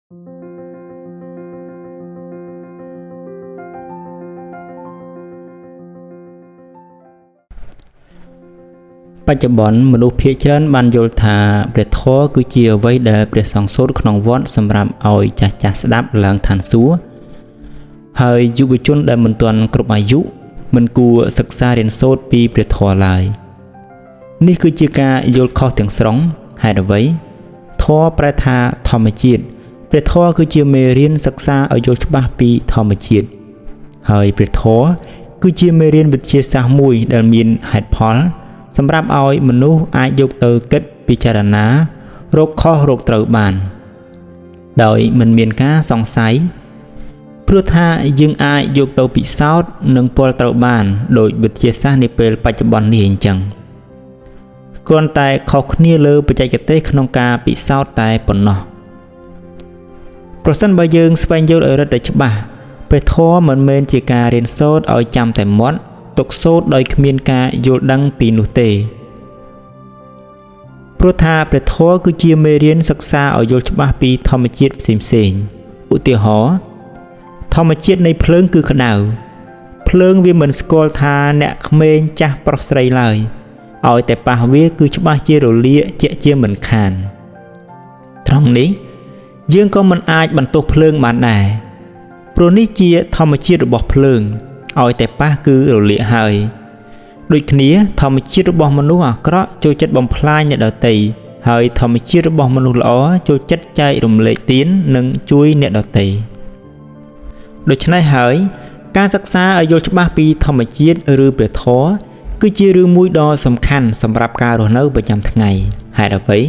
បច្ចុប្បន្នមនុស្សភាគច្រើនបានយល់ថាព្រះធម៌គឺជាអ្វីដែលព្រះសង្ឃសូត្រក្នុងវត្តសម្រាប់ឲ្យចាស់ៗស្ដាប់ឡើងឋានសួគ៌ហើយយុវជនដែលមិនទាន់គ្រប់អាយុមិនគួរសិក្សារៀនសូត្រពីព្រះធម៌ឡើយនេះគឺជាការយល់ខុសទាំងស្រុងហេតុអ្វីធម៌ប្រែថាធម្មជាតិព្រះធម៌គឺជាមេរៀនសិក្សាឲ្យយល់ច្បាស់ពីធម្មជាតិហើយព្រះធម៌គឺជាមេរៀនវិទ្យាសាស្ត្រមួយដែលមានហេតុផលសម្រាប់ឲ្យមនុស្សអាចយកទៅគិតពិចារណារកខុសរកត្រូវបានដោយមិនមានការសង្ស័យព្រោះថាយើងអាចយកទៅពិសោធន៍និងពលត្រូវបានដោយវិទ្យាសាស្ត្រនាពេលបច្ចុប្បន្ននេះអញ្ចឹងគ្រាន់តែខុសគ្នាលើបច្ចេកទេសក្នុងការពិសោធន៍តែប៉ុណ្ណោះប្រសិនបើយើងស្វែងយល់ឲ្យរឹតតែច្បាស់ព្រះធម៌មិនមែនជាការរៀនសូត្រឲ្យចាំតែមាត់ទុកសូត្រដោយគ្មានការយល់ដឹងពីនោះទេព្រោះថាព្រះធម៌គឺជាមេរៀនសិក្សាឲ្យយល់ច្បាស់ពីធម្មជាតិផ្សេងៗឧទាហរណ៍ធម្មជាតិនៃភ្លើងគឺក្តៅភ្លើងវាមិនស្គាល់ថាអ្នកក្មេងចាស់ប្រុសស្រីឡើយឲ្យតែប៉ះវាគឺច្បាស់ជារលាកជាក់ជាមិនខានត្រង់នេះយើងក៏មិនអាចបន្ទោសភ្លើងបានដែរព្រោះនេះជាធម្មជាតិរបស់ភ្លើងឲ្យតែប៉ះគឺរលាកហើយដូចគ្នាធម្មជាតិរបស់មនុស្សអាក្រក់ចូលចិត្តបំផ្លាញអ្នកដទៃហើយធម្មជាតិរបស់មនុស្សល្អចូលចិត្តចែករំលែកទាននិងជួយអ្នកដទៃដូច្នេះហើយការសិក្សាឲ្យយល់ច្បាស់ពីធម្មជាតិឬព្រះធម៌គឺជារឿងមួយដ៏សំខាន់សម្រាប់ការរស់នៅប្រចាំថ្ងៃហេតុអ្វី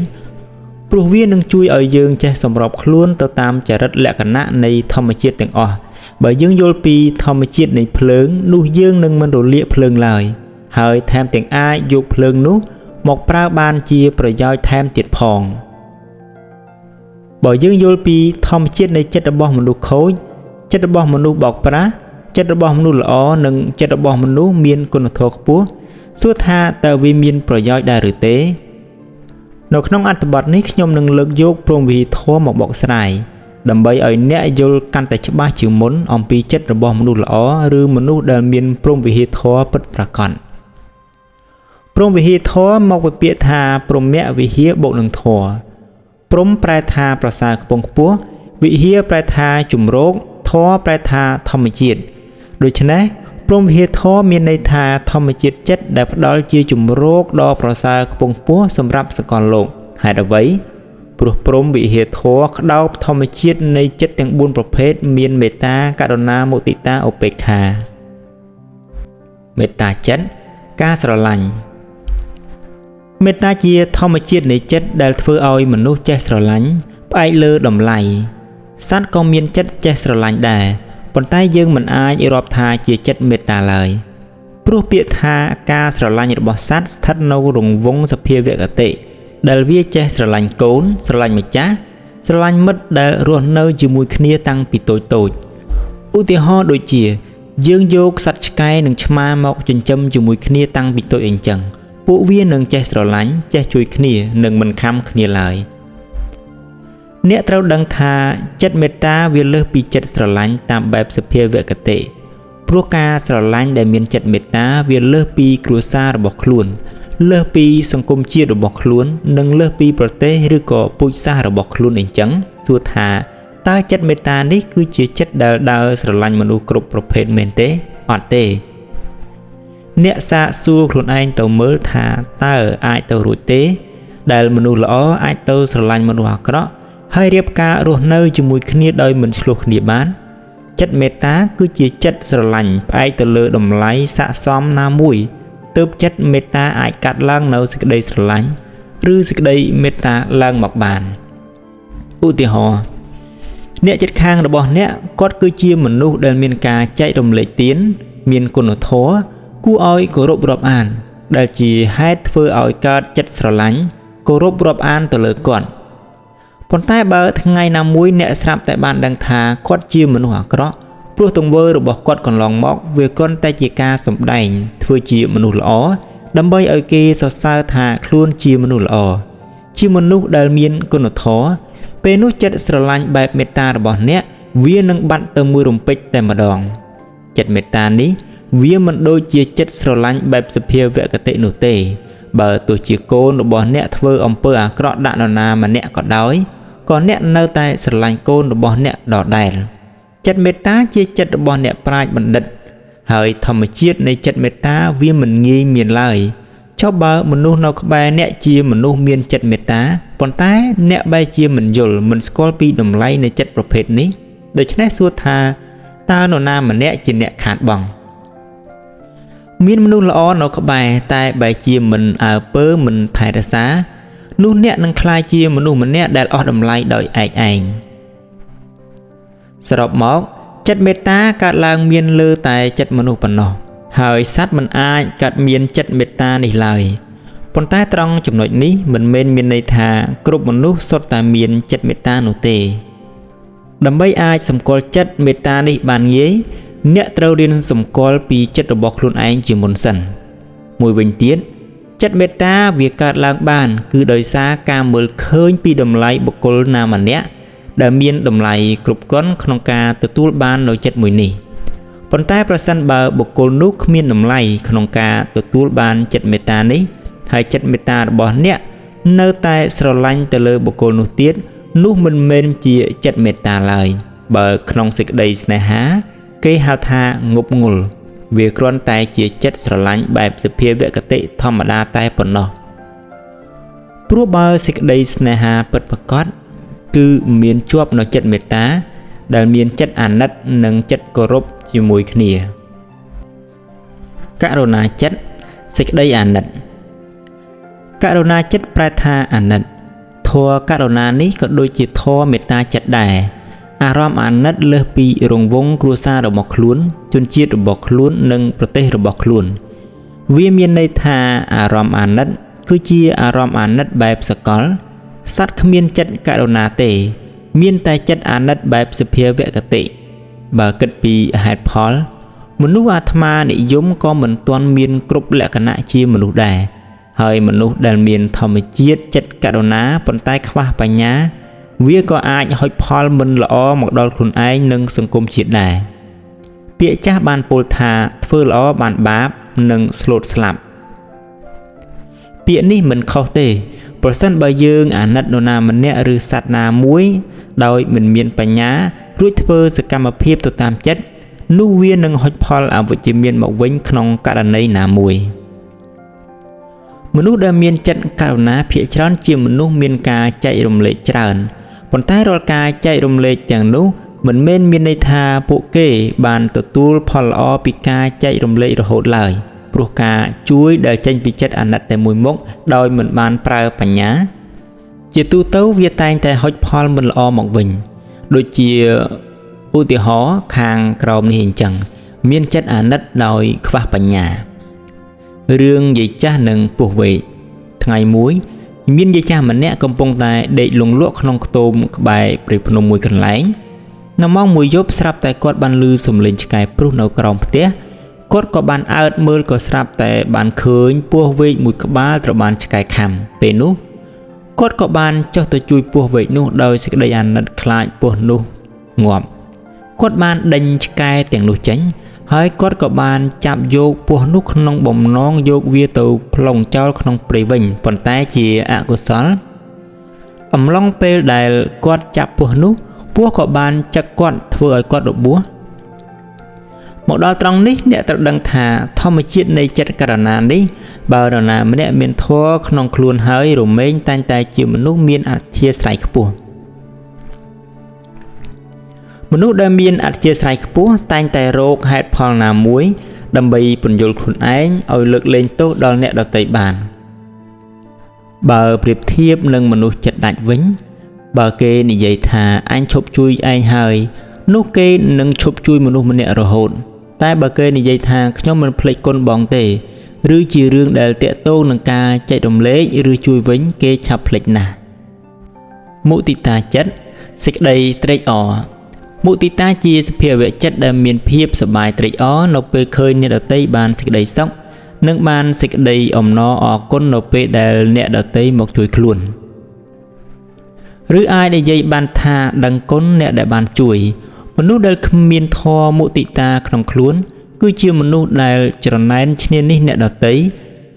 ព្រោះវានឹងជួយឲ្យយើងចេះសម្របខ្លួនទៅតាមចរិតលក្ខណៈនៃធម្មជាតិទាំងអស់បើយើងយល់ពីធម្មជាតិនៃភ្លើងនោះយើងនឹងមិនរលាកភ្លើងឡើយហើយថែមទាំងអាចយកភ្លើងនោះមកប្រើបានជាប្រយោជន៍ថែមទៀតផងបើយើងយល់ពីធម្មជាតិនៃចិត្តរបស់មនុស្សខូចចិត្តរបស់មនុស្សបោកប្រាស់ចិត្តរបស់មនុស្សល្អនិងចិត្តរបស់មនុស្សមានគុណធម៌ខ្ពស់សួរថាតើវាមានប្រយោជន៍ដែរឬទេនៅក្នុងអត្ថបទនេះខ្ញុំនឹងលើកយកព្រហ្មវិហារធម៌មកបកស្រាយដើម្បីឲ្យអ្នកយល់កាន់តែច្បាស់ជាងមុនអំពីចិត្តរបស់មនុស្សល្អឬមនុស្សដែលមានព្រហ្មវិហារធម៌ពិតប្រាកដព្រហ្មវិហារធម៌មកពីពាក្យថាព្រហ្មវិហារបូកនឹងធម៌ព្រហ្មប្រែថាប្រសើរខ្ពង់ខ្ពស់វិហារប្រែថាជំរកធម៌ប្រែថាធម្មជាតិដូច្នេះព្រហ្មវិហារធម៌មានន័យថាធម្មជាតិចិត្តដែលផ្ដល់ជាជំរកដ៏ប្រសើរខ្ពង់ខ្ពស់សម្រាប់សកលលោកហេតុអ្វីព្រោះព្រហ្មវិហារធម៌ក្តោបធម្មជាតិនៃចិត្តទាំង4ប្រភេទមានមេត្តាករុណាមុទិតាឧបេក្ខាមេត្តាចិត្តការស្រឡាញ់មេត្តាជាធម្មជាតិនៃចិត្តដែលធ្វើឲ្យមនុស្សចេះស្រឡាញ់ផ្អែកលើតម្លៃសត្វក៏មានចិត្តចេះស្រឡាញ់ដែរប៉ុន្តែយើងមិនអាចរាប់ថាជាចិត្តមេត្តាឡើយព្រោះពាក្យថាការស្រឡាញ់របស់សត្វស្ថិតនៅរង្វង់សភាវគតិដែលវាចេះស្រឡាញ់កូនស្រឡាញ់ម្ចាស់ស្រឡាញ់មិត្តដែលរស់នៅជាមួយគ្នាតាំងពីតូចៗឧទាហរណ៍ដូចជាយើងយកសត្វឆ្កែនិងឆ្មាមកចិញ្ចឹមជាមួយគ្នាតាំងពីតូចអញ្ចឹងពួកវានឹងចេះស្រឡាញ់ចេះជួយគ្នានិងមិនខំគ្នាឡើយអ្នកត្រូវដឹងថាចិត្តមេត្តាវាលើសពីចិត្តស្រឡាញ់តាមបែបសភាវគតិព្រោះការស្រឡាញ់ដែលមានចិត្តមេត្តាវាលើសពីគ្រួសាររបស់ខ្លួនលើសពីសង្គមជាតិរបស់ខ្លួននិងលើសពីប្រទេសឬក៏ពូជសាសន៍របស់ខ្លួនអញ្ចឹងសួរថាតើចិត្តមេត្តានេះគឺជាចិត្តដែលដើរស្រឡាញ់មនុស្សគ្រប់ប្រភេទមែនទេអត់ទេអ្នកសាកសួរខ្លួនឯងទៅមើលថាតើអាចទៅរួចទេដែលមនុស្សល្អអាចទៅស្រឡាញ់មនុស្សអាក្រក់ហើយរៀបការរស់នៅជាមួយគ្នាដោយមិនឆ្លោះគ្នាបានចិត្តមេត្តាគឺជាចិត្តស្រឡាញ់ផ្អែកទៅលើតម្លៃស័ក្តិសមណាមួយទើបចិត្តមេត្តាអាចកាត់ឡើងនៅសេចក្តីស្រឡាញ់ឬសេចក្តីមេត្តាឡើងមកបានឧទាហរណ៍អ្នកជិតខាងរបស់អ្នកគាត់គឺជាមនុស្សដែលមានការចែករំលែកទានមានគុណធម៌គួរឲ្យគោរពរាប់អានដែលជាហេតុធ្វើឲ្យកើតចិត្តស្រឡាញ់គោរពរាប់អានទៅលើគាត់ប៉ុន្តែបើថ្ងៃណាមួយអ្នកស្រាប់តែបានដឹងថាគាត់ជាមនុស្សអាក្រក់ព្រោះទង្វើរបស់គាត់កន្លងមកវាគ្រាន់តែជាការសម្ដែងធ្វើជាមនុស្សល្អដើម្បីឲ្យគេសរសើរថាខ្លួនជាមនុស្សល្អជាមនុស្សដែលមានគុណធម៌ ពេល ពេលនោះចិត្តស្រឡាញ់បែបមេត្តារបស់អ្នកវានឹងបាត់ទៅមួយរំពេចតែម្ដងចិត្តមេត្តានេះវាមិនដូចជាចិត្តស្រឡាញ់បែបសភាវគតិនោះទេបើទោះជាកូនរបស់អ្នកធ្វើអំពើអាក្រក់ដាក់នរណាម្នាក់ក៏ដោយក៏អ្នកនៅតែស្រឡាញ់កូនរបស់អ្នកដដែលចិត្តមេត្តាជាចិត្តរបស់អ្នកប្រាជ្ញបណ្ឌិតហើយធម្មជាតិនៃចិត្តមេត្តាវាមិនងាយមានឡើយចុះបើមនុស្សនៅក្បែរអ្នកជាមនុស្សមានចិត្តមេត្តាប៉ុន្តែអ្នកបែរជាមិនយល់មិនស្គាល់ពីតម្លៃនៃចិត្តប្រភេទនេះដូច្នេះសួរថាតើនរណាម្នាក់ជាអ្នកខាតបង់មានមនុស្សល្អនៅក្បែរតែបែរជាមិនអើពើមិនថែរក្សានោះអ្នកនឹងក្លាយជាមនុស្សម្នាក់ដែលអស់តម្លៃដោយឯកឯងសរុបមកចិត្តមេត្តាកើតឡើងមានលើតែចិត្តមនុស្សប៉ុណ្ណោះហើយសត្វមិនអាចកើតមានចិត្តមេត្តានេះឡើយប៉ុន្តែត្រង់ចំណុចនេះមិនមែនមានន័យថាគ្រប់មនុស្សសុទ្ធតែមានចិត្តមេត្តានោះទេដើម្បីអាចសម្គាល់ចិត្តមេត្តានេះបានងាយអ្នកត្រូវរៀនសម្គាល់ពីចិត្តរបស់ខ្លួនឯងជាមុនសិនមួយវិញទៀតចិត្តមេត្តាវាកើតឡើងបានគឺដោយសារការមើលឃើញពីតម្លៃបុគ្គលណាម្នាក់ដែលមានតម្លៃគ្រប់គ្រាន់ក្នុងការទទួលបាននូវចិត្តមួយនេះប៉ុន្តែប្រសិនបើបុគ្គលនោះគ្មានតម្លៃក្នុងការទទួលបានចិត្តមេត្តានេះហើយចិត្តមេត្តារបស់អ្នកនៅតែស្រឡាញ់ទៅលើបុគ្គលនោះទៀតនោះមិនមែនជាចិត្តមេត្តាឡើយបើក្នុងសេចក្តីស្នេហាគេហៅថាងប់ងល់វាគ្រាន់តែជាចិត្តស្រឡាញ់បែបសភាវគតិធម្មតាតែប៉ុណ្ណោះព្រោះបើសេចក្តីស្នេហាពិតប្រាកដគឺមានជាប់នៅចិត្តមេត្តាដែលមានចិត្តអាណិតនិងចិត្តគោរពជាមួយគ្នាករុណាចិត្តសេចក្តីអាណិតករុណាចិត្តប្រែថាអាណិតធម៌ករុណានេះក៏ដូចជាធម៌មេត្តាចិត្តដែរអារម្មណ៍អាណិតលើសពីរង្វង់គ្រួសាររបស់ខ្លួនជនជាតិរបស់ខ្លួននិងប្រទេសរបស់ខ្លួនវាមានន័យថាអារម្មណ៍អាណិតគឺជាអារម្មណ៍អាណិតបែបសកលសត្វគ្មានចិត្តករុណាទេមានតែចិត្តអាណិតបែបសភាវគតិបើគិតពីហេតុផលមនុស្សអាត្មានិយមក៏មិនទាន់មានគ្រប់លក្ខណៈជាមនុស្សដែរហើយមនុស្សដែលមានធម្មជាតិចិត្តករុណាប៉ុន្តែខ្វះបញ្ញាវាក៏អាចហុចផលមិនល្អមកដល់ខ្លួនឯងនិងសង្គមជាតិដែរពាក្យចាស់បានពោលថាធ្វើល្អបានបាបនិងស្លូតស្លាប់ពាក្យនេះមិនខុសទេប្រសិនបើយើងអាណិតនរណាម្នាក់ឬសត្វណាមួយដោយមិនមានបញ្ញារួចធ្វើសកម្មភាពទៅតាមចិត្តនោះវានឹងហុចផលអវិជ្ជមានមកវិញក្នុងករណីណាមួយមនុស្សដែលមានចិត្តករុណាភាគច្រើនជាមនុស្សមានការចែករំលែកច្រើនប៉ុន្តែរាល់ការចែករំលែកទាំងនោះមិនមែនមានន័យថាពួកគេបានទទួលផលល្អពីការចែករំលែករហូតឡើយព្រោះការជួយដែលចេញពីចិត្តអាណិតតែមួយមុខដោយមិនបានប្រើបញ្ញាជាទូទៅវាតែងតែហុចផលមិនល្អមកវិញដូចជាឧទាហរណ៍ខាងក្រោមនេះអញ្ចឹងមានចិត្តអាណិតដោយខ្វះបញ្ញារឿងយាយចាស់និងពស់វែកថ្ងៃមួយមានយាយចាស់ម្នាក់កំពុងតែដេកលង់លក់ក្នុងខ្ទមក្បែរព្រៃភ្នំមួយកន្លែងនៅម៉ោង1យប់ស្រាប់តែគាត់បានឮសំឡេងឆ្កែព្រុសនៅក្រោមផ្ទះគាត់ក៏បានអើតមើលក៏ស្រាប់តែបានឃើញពស់វែកមួយក្បាលត្រូវបានឆ្កែខាំពេលនោះគាត់ក៏បានចុះទៅជួយពស់វែកនោះដោយសេចក្តីអាណិតខ្លាចពស់នោះងាប់គាត់បានដេញឆ្កែទាំងនោះចេញហើយគាត់ក៏បានចាប់យកពស់នោះក្នុងបំណងយកវាទៅប្លង់ចោលក្នុងព្រៃវិញប៉ុន្តែជាអកុសលអំឡុងពេលដែលគាត់ចាប់ពស់នោះពស់ក៏បានចឹកគាត់ធ្វើឲ្យគាត់របួសមកដល់ត្រង់នេះអ្នកត្រូវដឹងថាធម្មជាតិនៃចិត្តករុណានេះបើនរណាម្នាក់មានធម៌ក្នុងខ្លួនហើយរមែងតែងតែជាមនុស្សមានអធិស្ឋានខ្ពស់មនុស្សដែលមានអធិស្ឋានខ្ពស់តែងតែរកហេតុផលណាមួយដើម្បីពន្យល់ខ្លួនឯងឲ្យលើកលែងទោសដល់អ្នកដទៃបានបើប្រៀបធៀបនឹងមនុស្សចិត្តដាច់វិញបើគេនិយាយថាអញឈប់ជួយឯងហើយនោះគេនឹងឈប់ជួយមនុស្សម្នាក់រហូតតែបើគេនិយាយថាខ្ញុំមិនភ្លេចគុណបងទេឬជារឿងដែលទាក់ទងនឹងការចែករំលែកឬជួយវិញគេឆាប់ភ្លេចណាស់មុទិតាចិត្តសេចក្តីត្រេកអរមុទិតាជាសភាវៈចិត្តដែលមានភាពសប្បាយត្រេកអរនៅពេលឃើញអ្នកដទៃបានសេចក្តីសុខនិងបានសេចក្តីអំណរអរគុណនៅពេលដែលអ្នកដទៃមកជួយខ្លួន ឬអាចនិយាយបានថាដឹងគុណអ្នកដែលបានជួយ មនុស្សដែលគ្មានធម៌មុទិតាក្នុងខ្លួន គឺជាមនុស្សដែលច្រណែនឈ្នានីសអ្នកដទៃ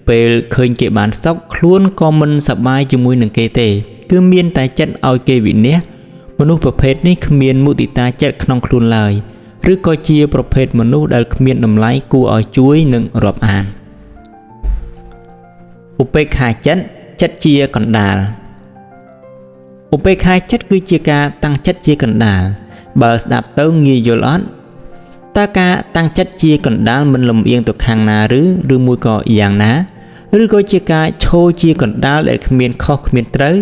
ពេលឃើញគេបានសុខខ្លួនក៏មិនសប្បាយជាមួយនឹងគេទេ គឺមានតែចិត្តឲ្យគេវិនាសមនុស្សប្រភេទនេះគ្មានមុទិតាចិត្តក្នុងខ្លួនឡើយឬក៏ជាប្រភេទមនុស្សដែលគ្មានតម្លៃគួរឲ្យជួយនិងរាប់អានឧបេក្ខាចិត្តចិត្តជាកណ្ដាលឧបេក្ខាចិត្តគឺជាការតាំងចិត្តជាកណ្ដាលបើស្ដាប់ទៅងាយយល់អត់តើការតាំងចិត្តជាកណ្ដាលមិនលំអៀងទៅខាងណាឬមួយក៏យ៉ាងណាឬក៏ជាការឈរជាកណ្ដាលដែលគ្មានខុសគ្មានត្រូវ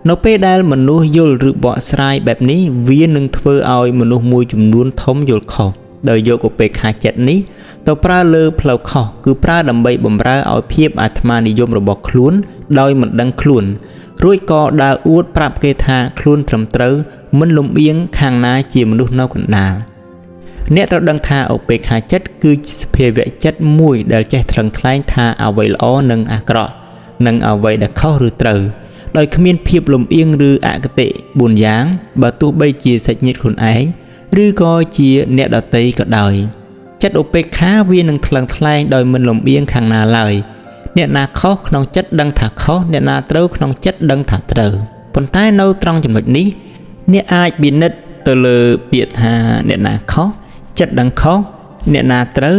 នៅពេលដែលមនុស្សយល់ឬបកស្រាយបែបនេះវានឹងធ្វើឲ្យមនុស្សមួយចំនួនធំយល់ខុសដោយយកឧបេក្ខាចិត្តនេះទៅប្រើលើផ្លូវខុសគឺប្រើដើម្បីបំរើឲ្យភាពអាត្មានិយមរបស់ខ្លួនដោយមិនដឹងខ្លួនរួចក៏ដើរអួតប្រាប់គេថាខ្លួនត្រឹមត្រូវមិនលំអៀងខាងណាជាមនុស្សនៅកណ្ដាលអ្នកត្រូវដឹងថាឧបេក្ខាចិត្តគឺជាសភាវៈចិត្តមួយដែលចេះថ្លឹងថ្លែងថាអ្វីល្អនិងអាក្រក់និងអ្វីដែលខុសឬត្រូវដោយគ្មានភាពលំអៀងឬអគតិ4យ៉ាងបើទោះបីជាសាច់ញាតិខ្លួនឯងឬក៏ជាអ្នកដទៃក៏ដោយចិត្តឧបេក្ខាវានឹងថ្លឹងថ្លែងដោយមិនលំអៀងខាងណាឡើយអ្នកណាខុសក្នុងចិត្តដឹងថាខុសអ្នកណាត្រូវក្នុងចិត្តដឹងថាត្រូវប៉ុន្តែនៅត្រង់ចំណុចនេះអ្នកអាចពិនិត្យទៅលើពាក្យថាអ្នកណាខុសចិត្តដឹងខុសអ្នកណាត្រូវ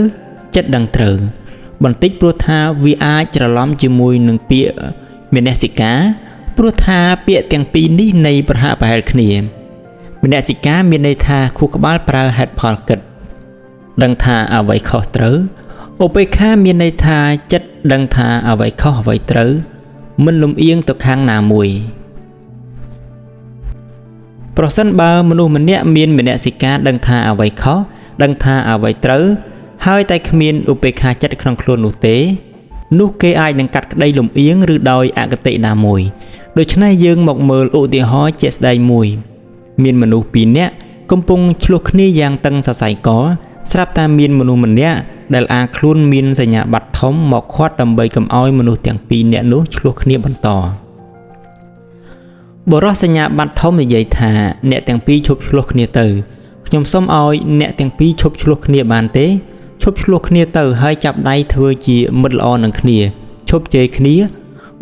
ចិត្តដឹងត្រូវបន្តិចព្រោះថាវាអាចច្រឡំជាមួយនឹងពាក្យមនសិការព្រោះថាពាក្យទាំងពីរនេះនៃប្រហាក់ប្រហែលគ្នាមនសិការមានន័យថាខួរក្បាលប្រើហេតុផលគិតដឹងថាអ្វីខុសត្រូវឧបេក្ខាមានន័យថាចិត្តដឹងថាអ្វីខុសអ្វីត្រូវមិនលំអៀងទៅខាងណាមួយប្រសិនបើមនុស្សម្នាក់មានមនសិការដឹងថាអ្វីខុសដឹងថាអ្វីត្រូវហើយតែគ្មានឧបេក្ខាចិត្តក្នុងខ្លួននោះទេនោះគេអាចនឹងកាត់ក្តីលំអៀងឬដោយអគតិណាមួយដូច្នេះយើងមកមើលឧទាហរណ៍ជាក់ស្ដែងមួយមានមនុស្សពីរនាក់កំពុងឆ្លោះគ្នាយ៉ាងតឹងសរសៃកស្រាប់តែមានមនុស្សម្នាក់ដែលអាខ្លួនមានសញ្ញាបត្រធំមកខាត់ដើម្បីកុំឲ្យមនុស្សទាំងពីរនាក់នោះឆ្លោះគ្នាបន្តបុរសសញ្ញាបត្រធំនិយាយថាអ្នកទាំងពីរឈប់ឆ្លោះគ្នាទៅខ្ញុំសូមឲ្យអ្នកទាំងពីរឈប់ឆ្លោះគ្នាបានទេឈប់ឆ្លោះគ្នាទៅហើយចាប់ដៃធ្វើជាមិត្តល្អនឹងគ្នាឈប់ជេរគ្នា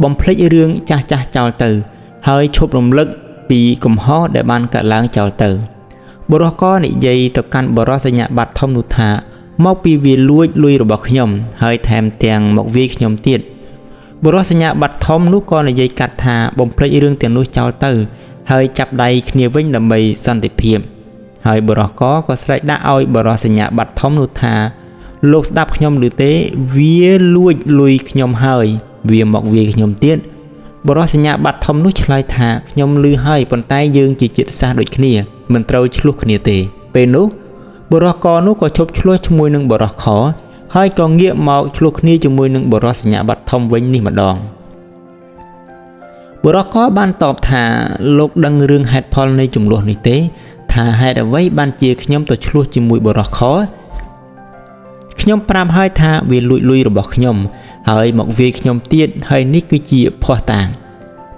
បំភ្លេចរឿងចាស់ៗចោលទៅហើយឈប់រំលឹកពីកំហុសដែលបានកើតឡើងចោលទៅបុរសក៏និយាយទៅកាន់បុរសសញ្ញាបត្រធំនោះថាមកពីវាលួចលុយរបស់ខ្ញុំហើយថែមទាំងមកវាយខ្ញុំទៀតបុរសសញ្ញាបត្រធំនោះក៏និយាយកាត់ថាបំភ្លេចរឿងទាំងនោះចោលទៅហើយចាប់ដៃគ្នាវិញដើម្បីសន្តិភាពហើយបុរសក៏ស្រែកដាក់ឲ្យបុរសសញ្ញាបត្រធំនោះថាលោកស្ដាប់ខ្ញុំឬទេវាលួចលុយខ្ញុំហើយវាមកវាយខ្ញុំទៀតបុរសសញ្ញាបត្រធំនោះឆ្លើយថាខ្ញុំឮហើយប៉ុន្តែយើងជាជាតិសាសន៍ដូចគ្នាមិនត្រូវឆ្លោះគ្នាទេពេលនោះបុរសកនោះក៏ឈប់ឆ្លោះជាមួយនឹងបុរសខហើយក៏ងាកមកឆ្លោះគ្នាជាមួយនឹងបុរសសញ្ញាបត្រធំវិញនេះម្ដងបុរសកបានតបថាលោកដឹងរឿងហេតុផលនៃចំនួននេះទេថាហេតុអ្វីបានជាខ្ញុំទៅឆ្លោះជាមួយបុរសខខ្ញុំប្រាប់ហើយថាវាលួចលុយរបស់ខ្ញុំហើយមកវាយខ្ញុំទៀតហើយនេះគឺជាភស្តុតាង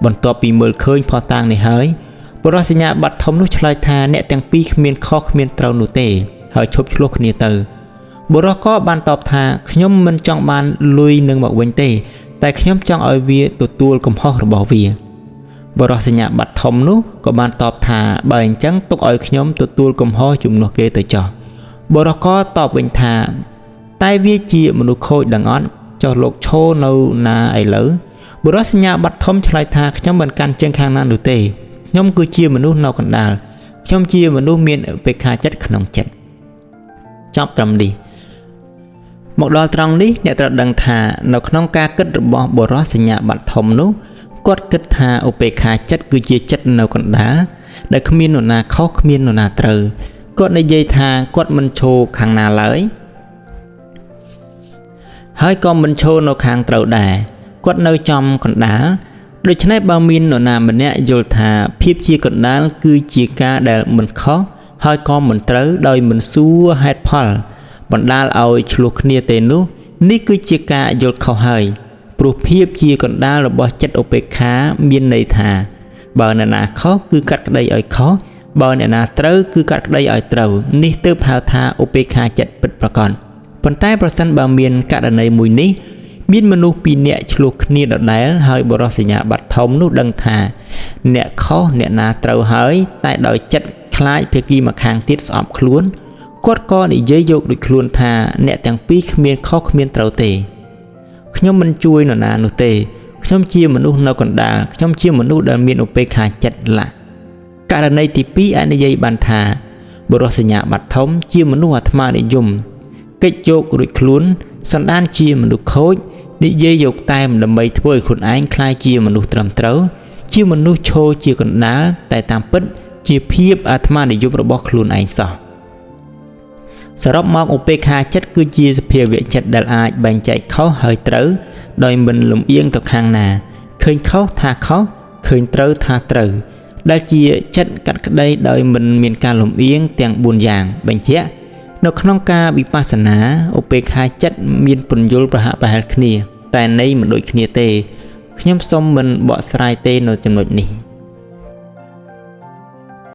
បន្ទាប់ពីមើលឃើញភស្តុតាងនេះហើយបុរសសញ្ញាបត្រធំនោះឆ្លើយថាអ្នកទាំងពីរគ្មានខុសគ្មានត្រូវនោះទេហើយឈប់ឆ្លោះគ្នាទៅបុរសក៏បានតបថាខ្ញុំមិនចង់បានលុយនឹងមកវិញទេតែខ្ញុំចង់ឲ្យវាទទួលកំហុសរបស់វាបុរសសញ្ញាបត្រធំនោះក៏បានតបថាបើអញ្ចឹងទុកឲ្យខ្ញុំទទួលកំហុសជំនួសគេទៅចោះបុរសក៏តបវិញថាតែវាជាមនុស្សខូចដឹងអត់ចុះលោកឈរនៅណាឥឡូវបុរសសញ្ញាបត្រធំឆ្លើយថាខ្ញុំមិនកាន់ជើងខាងណានោះទេខ្ញុំគឺជាមនុស្សនៅកណ្ដាលខ្ញុំជាមនុស្សមានឧបេក្ខាចិត្តក្នុងចិត្តចប់ត្រឹមនេះមកដល់ត្រង់នេះអ្នកត្រូវដឹងថានៅក្នុងការគិតរបស់បុរសសញ្ញាបត្រធំនោះគាត់គិតថាឧបេក្ខាចិត្តគឺជាចិត្តនៅកណ្ដាលដែលគ្មាននរណាខុសគ្មាននរណាត្រូវគាត់និយាយថាគាត់មិនឈរខាងណាឡើយហើយក៏មិនឈរនៅខាងត្រូវដែរគាត់នៅចំកណ្ដាលដូច្នេះបើមាននរណាម្នាក់យល់ថាភាពជាកណ្ដាលគឺជាការដែលមិនខុសហើយក៏មិនត្រូវដោយមិនសួរហេតុផលបណ្ដាលឲ្យឆ្លោះគ្នាទេនោះនេះគឺជាការយល់ខុសហើយព្រោះភាពជាកណ្ដាលរបស់ចិត្តឧបេក្ខាមានន័យថា បើអ្នកណាខុសគឺកាត់ក្តីឲ្យខុសបើអ្នកណាត្រូវគឺកាត់ក្តីឲ្យត្រូវនេះទើបហៅថាឧបេក្ខាចិត្តពិតប្រាកដប៉ុន្តែប្រសិនបើមានករណីមួយនេះមានមនុស្សពីរនាក់ឆ្លោះគ្នាដដែលហើយបុរសសញ្ញាបត្រធំនោះដឹងថាអ្នកខុសអ្នកណាត្រូវហើយតែដោយចិត្តខ្លាចភាគីម្ខាងទៀតស្អប់ខ្លួនគាត់ក៏និយាយយកដូចខ្លួនថាអ្នកទាំងពីរគ្មានខុសគ្មានត្រូវទេខ្ញុំមិនជួយនរណានោះទេខ្ញុំជាមនុស្សនៅកណ្ដាលខ្ញុំជាមនុស្សដែលមានឧបេក្ខាចិត្តឡាករណីទី2អាចនិយាយបានថាបុរសសញ្ញាបត្រធំជាមនុស្សអាត្មានិយមកិច្ចយករួចខ្លួនសន្តានជាមនុស្សខូចនិយាយយកតែមដើម្បីធ្វើឲ្យខ្លួនឯងក្លាយជាមនុស្សត្រឹមត្រូវជាមនុស្សឈរជាកណ្ដាលតែតាមពិតជាភាពអាត្មានិយមរបស់ខ្លួនឯងសោះសរុបមកឧបេក្ខាចិត្តគឺជាសភាវៈចិត្តដែលអាចបែងចែកខុសហើយត្រូវដោយមិនលំអៀងទៅខាងណាឃើញខុសថាខុសឃើញត្រូវថាត្រូវដែលជាចិត្តកាត់ក្តីដោយមិនមានការលំអៀងទាំង4យ៉ាងបញ្ជាក់នៅក្នុងការវិបស្សនាឧបេក្ខាចិត្តមានពន្យល់ប្រហាក់ប្រហែលគ្នាតែន័យមិនដូចគ្នាទេខ្ញុំសូមមិនបកស្រាយទេនៅចំណុចនេះ។